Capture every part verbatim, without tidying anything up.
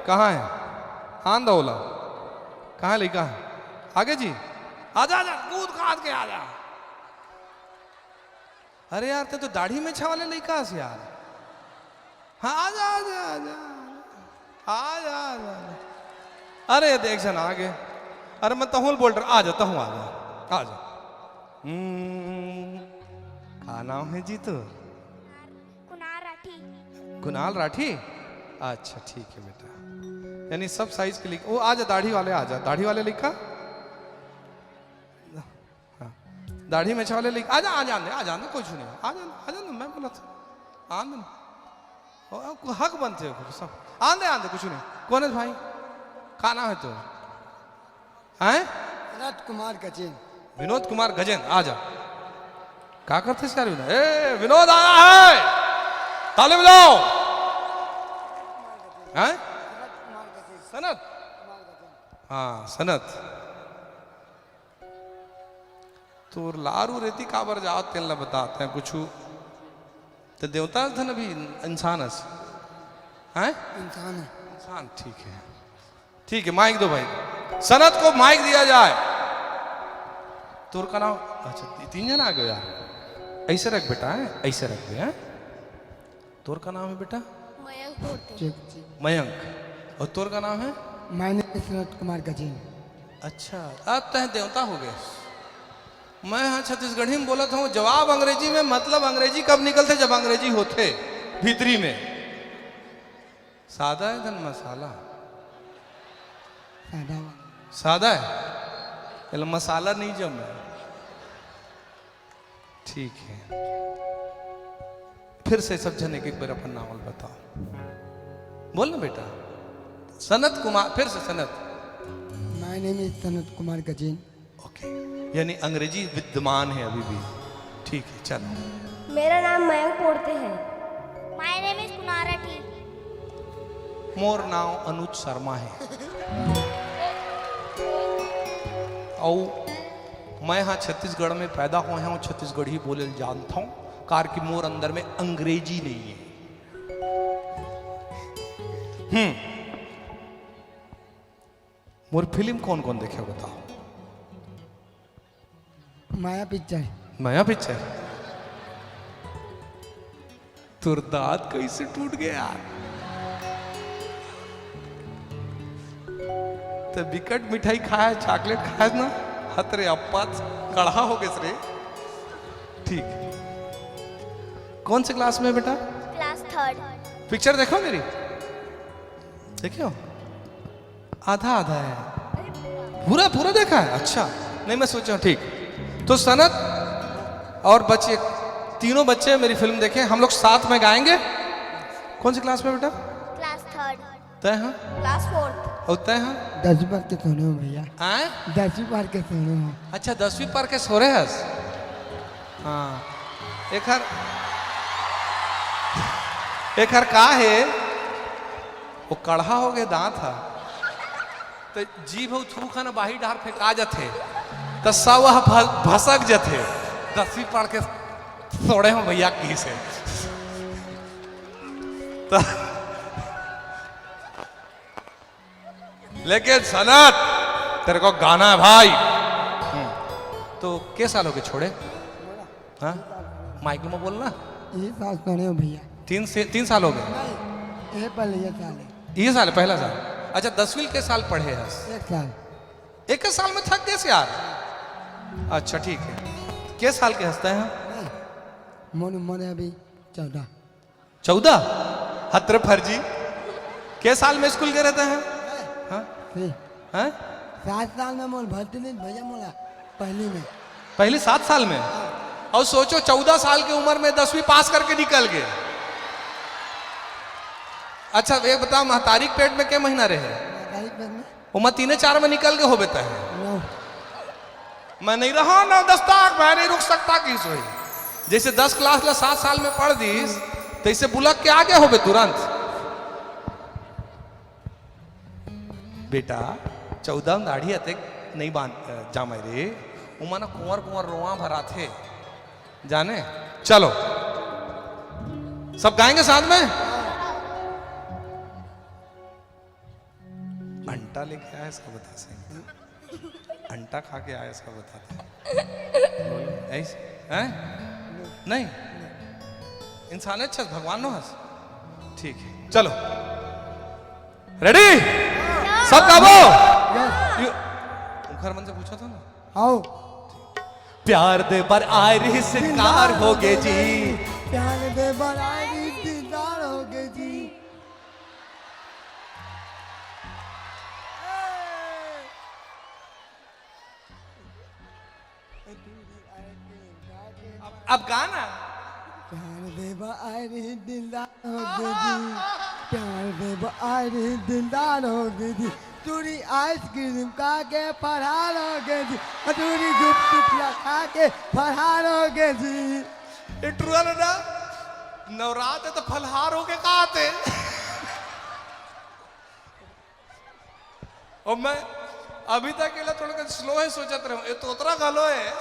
कहाँ है? आन दो ओला। कहाँ है लइका? आगे जी, आजा, आजा, कूद काद के आजा। अरे यार, ते तो दाढ़ी मेछा वाले लइका हस यार। हाँ, आजा, आजा, आजा, आजा, आजा, आजा। अरे, देख जना आगे। अरे, मैं तहूँ बोल रहा, आजा, तहूँ आजा, आजा। हम्म, का नाम है जी तोर? कुणाल राठी। कुणाल राठी? अच्छा, ठीक है बेटा। यानी सब साइज के लइका, वो आजा, दाढ़ी वाले आजा, दाढ़ी वाले लइका। हाँ। दाढ़ी मेछा वाले लइका, आजा, आजा, आजा, आजा, कुछ नहीं, आजा, आजा, मैं बोला था, आन दे ना। ओ, ओ, हक बनथे ओकर, सब। आन दे, आन दे, कुछ नहीं। कौन है भाई? का नाम है तोर? हैं? विनोद कुमार गजेन। विनोद कुमार गजेन, आजा। का करथे यार विनोद? ए, विनोद आया है, ताली बजाओ। हैं? सनत? हाँ, सनत। तोर लार उर एती काबर जावत, तेन ला बता, तैं कुछु ते देवता हस धन अभी इंसान हस? हैं? इंसान है। इंसान, ठीक है। ठीक है, माइक दो भाई। सनत को माइक दिया जाए। तोर का नाम? अच्छा, ती-, तीन जन आ गए यार। ऐसे रख बेटा, हैं? ऐसे रख दे, हैं? तोर का नाम है बेटा? मयंक बोलते हैं। मयंक। और तोर का नाम है? My name is Sanat Kumar Gajen. अच्छा, अब तैं देवता हो गए। मैं हाँ छत्तीसगढ़ी में बोलत हूँ, जवाब अंग्रेजी में, मतलब अंग्रेजी कब निकलथे? जब अंग्रेजी होथे भीतरी में। सादा है धन मसाला? सादा वाला। सादा है? एला मसाला नहीं जमे। ठीक है, फिर से सब जन एक एक बार अपन नाम बताओ। बोल ना बेटा। सनत कुमार, फिर से Sanat. My name is Sanat Kumar Gajen. ओके, यानी अंग्रेजी विद्यमान है अभी भी। ठीक है, चलो। मेरा नाम मयंक पोड़ते है। My name is Kunal Rathi. मोर नाम अनुज शर्मा है। अउ मैं हाँ छत्तीसगढ़ में पैदा होए हूँ, छत्तीसगढ़ी बोले ल जानत हूँ, कार कि मोर अंदर में अंग्रेजी नहीं है। हम्म, मोर फिल्म कौन कौन देखे बताओ? माया पिक्चर। माया पिक्चर? तोर दांत कैसे टूट गया यार? ते बिकट मिठाई खाए, चॉकलेट खाए ना, हत रे अप्पा, कड़हा हो गए रे। ठीक, कौन से क्लास में बेटा? Class third. पिक्चर देखो मेरी, देखियो। आधा आधा है। पूरा, पूरा देखा है? अच्छा, नहीं, मैं सोचा, ठीक। तो सनत और बच्चे, तीनों बच्चे मेरी फिल्म देखें, हम लोग साथ में गाएंगे। कौन सी क्लास में बेटा? Class third. तय हाँ? Class fourth. और तय हाँ? दसवीं पार के सोने हो भैया। आए? दसवीं पार के सोने हो। अच्छा, दसवीं पार के सो रहे हस? हाँ। एखर, एखर का है? वो कड़हा हो गए दांत हा, तो जीभ अउ थूक ह ना बाहिर डहर फेंका जथे, तो सब ह भ-, भसक जथे। दसवीं पढ़ के सोड़े हो भैया की से। तो लेकिन सनत, तेरे को गाना है भाई। हम्म। तो के साल हो गए छोड़े? हाँ, माइक में बोलना। ये साल छोड़े हो भैया। तीन से, तीन साल हो गए? नहीं, ये पहले ये साल है। ये साल है, पहला साल। अच्छा, दसवीं के साल पढ़े हस? एक साल। एक साल में थक गए यार। अच्छा, ठीक है। के साल के हंसते हैं? नहीं, मोर उम्र है अभी चौदह। चौदह? हत्र फर्जी। के साल में स्कूल गए रहते हैं? हाँ? नहीं। हाँ? सात साल में मोर भर्ती नहीं भैया मोला पहली में। पहली सात साल में? और सोचो, चौदह साल की उम्र में दसवीं पास करके निकल गए। अच्छा, एक बताओ, महतारी के पेट में के महीना रहे? महतारी के पेट में? ओमा तीने चार में निकल के होबे तहे। नो। मैं नहीं रहा नौ दस तक, मैं नहीं रुक सकता कि सोई। जैसे दस क्लास ला सात साल में पढ़ दीस, तैसे बुलक के आगे होबे तुरंत। बेटा, चौदह में दाढ़ी अतेक नहीं बांध, अ, जामे रे, उमा ना कुंवर कुंवर रोआ भराथे, जाने? चलो, सब गाएंगे साथ में। अंटा लेके आया इसका बता सही। अंटा खा के आया इसका बताते हैं। बोलो, ऐसे? हैं? नहीं। इंसान अच्छा, भगवान नो हंस। ठीक है, चलो। रेडी? सब गाबो? यू-, उखर मन से पूछा था ना? आओ। प्यार दे बर आए रहिस, इनकार होगे जी। प्यार दे बर आए रहिस, इनकार होगे जी। अब, अब गाना। प्यार दे बर आए रहिस, दिलदार होगे जी। प्यार दे बर आए रहिस, दिलदार होगे जी। टूरी आइसक्रीम खा के फरार होगे जी। टूरी गुपचुप ला खा के फरार होगे जी। ए टुरा ना, नवरात है तो फलहार होके का आते? और मैं अभी तक एला थोड़ा slow है सोचत रहूं, ये तोतरा घलो है।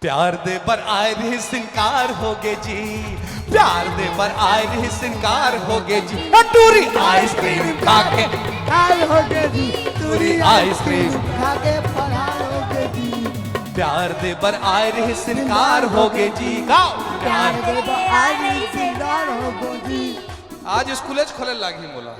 प्यार दे बर आए रहिस, इनकार होगे जी। प्यार दे बर आए रहिस, इनकार होगे जी। टूरी आइसक्रीम खा के फरार होगे जी। टूरी आइसक्रीम खा के फरार होगे जी। प्यार दे बर आए रहिस, इनकार होगे जी। गाओ। प्यार दे बर आए रहिस, इनकार होगे जी। आज स्कूल खोले लागी मोला।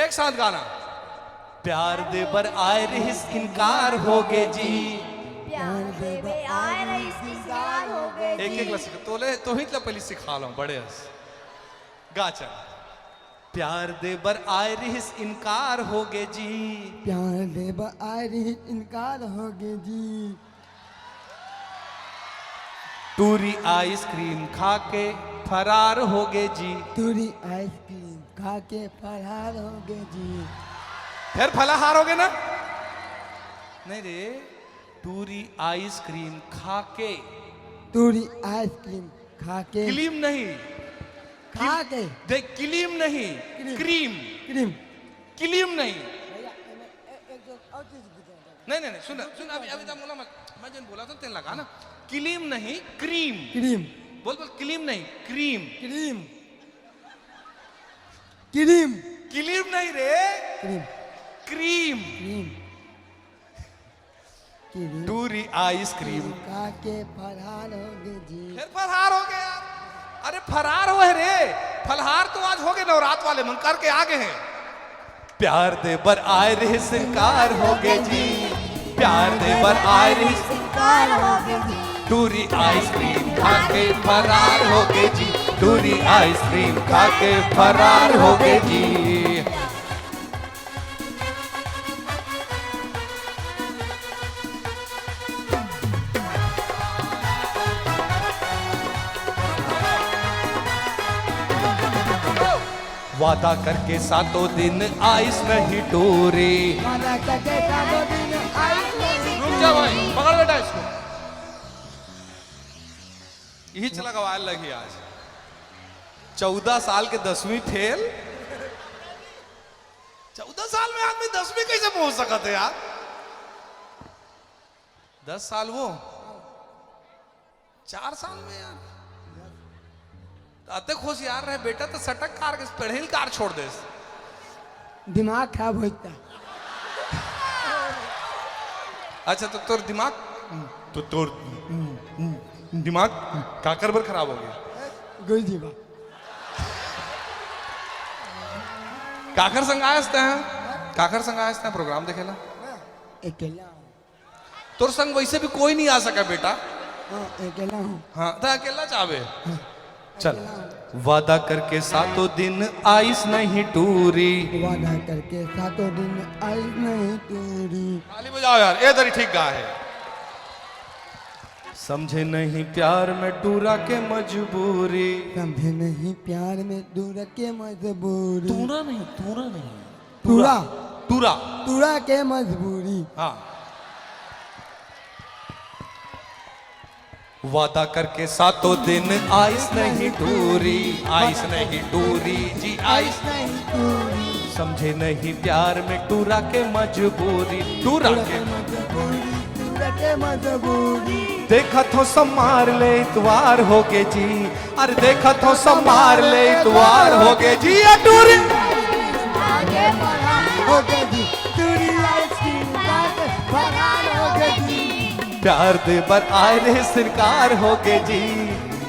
एक साथ गाना। प्यार दे बर आए रहिस, इनकार होगे जी। प्यार दे बर आए रहिस, इनकार होगे जी। एक एक ला सीख, तोले, तोहित ला पहली सिखा लो, बड़े हस। गा चल। प्यार दे बर आए रहिस, इनकार होगे जी। प्यार दे बर आए रहिस, इनकार होगे जी। टूरी आइसक्रीम खा के फरार होगे जी। टूरी आइसक्रीम खा के फरार होगे जी। फिर फलाहार होगे ना? नहीं रे, टूरी आइसक्रीम खा के। टूरी आइसक्रीम खा के। क्लीम नहीं। खा के। देख, क्लीम नहीं, क्रीम। क्रीम। क्रीम। क्लीम नहीं। भैया, एमे ए-, एक जो और चीज बताओ। नहीं, नहीं, नहीं, सुन, सुन, अभी, अभी तक बोला मत। मैं जन बोला था, तेन लगा ना। क्लीम नहीं, क्रीम। क्रीम। बोल, बोल, क्लीम नहीं, क्रीम। क्रीम। क्रीम। क्लीम नहीं रे। क्रीम। क्रीम। क्रीम। क्रीम। टूरी आइसक्रीम। खा के फरार होगे जी। फिर फरार होगे यार। अरे फरार होगे रे। फलहार तो आज होगे, नवरात वाले मन करके आगे हैं। प्यार दे बर आए रहिस, इनकार होगे जी। प्यार दे बर आए रहिस, इनकार होगे जी। टूरी आइसक्रीम खा के फरार होगे जी। टूरी आइसक्रीम खा के फरार होगे जी। वादा करके सातों दिन आइस नहीं टूरी। वादा करके सातों दिन आइस नहीं रुक जा भाई, पकड़ बेटा इसको। यही चला गवाल लगी आज। चौदह साल के दसवीं फेल। चौदह साल में आदमी दसवीं कैसे पहुंच सकत है यार? दस साल वो, चार साल में यार। तो अतेक होशियार रहे बेटा, तो सटक कार के पढ़े कार छोड़ दे। दिमाग खराब होता। अच्छा, तो तोर दिमाग, तो तोर दिमाग काकर बर खराब हो गया? गुरुजी बा। काकर संग आयस तैं? काकर संग आयस तैं प्रोग्राम देखेला? अकेला। तोर संग वैसे भी कोई नहीं आ सका बेटा। हाँ, अकेला हूँ। हाँ, तो अकेला चाहबे। हाँ, चल। अकेला हूँ। वादा करके सातों दिन आइस नहीं टूरी। वादा करके सातों दिन आइस नहीं टूरी। ताली बजाओ यार, ये दरी ठीक गा है। समझे नहीं प्यार में टूरा के मजबूरी। समझे नहीं प्यार में टूरा के मजबूरी। टूरा नहीं, टूरा नहीं। टूरा। टूरा। टूरा के मजबूरी। हाँ। वादा करके सातों दिन आइस नहीं टूरी, आइस नहीं टूरी जी, आइस नहीं टूरी। समझे नहीं प्यार में टूरा के मजबूरी, टूरा के मजबूरी, टूरा के मजबूरी। देखत हो समार ले इतवार होगे जी, अरे देखत हो समार ले इतवार होगे जी, ए टूरी। हो गे जी, टूरी आइसक्रीम खा के फरार हो गे जी। प्यार दे बर आए रहे सरकार हो गे जी,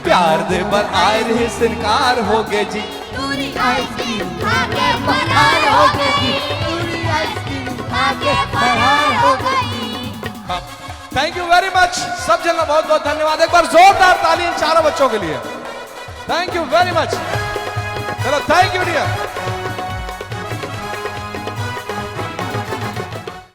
प्यार दे बर आए रहे सरकार हो गे जी। टूरी आइसक्रीम खा के फरार हो गे जी, टूरी आइसक्रीम खा के फरार हो गे जी। Thank you very much। सब जन ला बहुत बहुत धन्यवाद। एक बार जोरदार ताली इन चारों बच्चों के लिए। Thank you very much। चलो, thank you dear।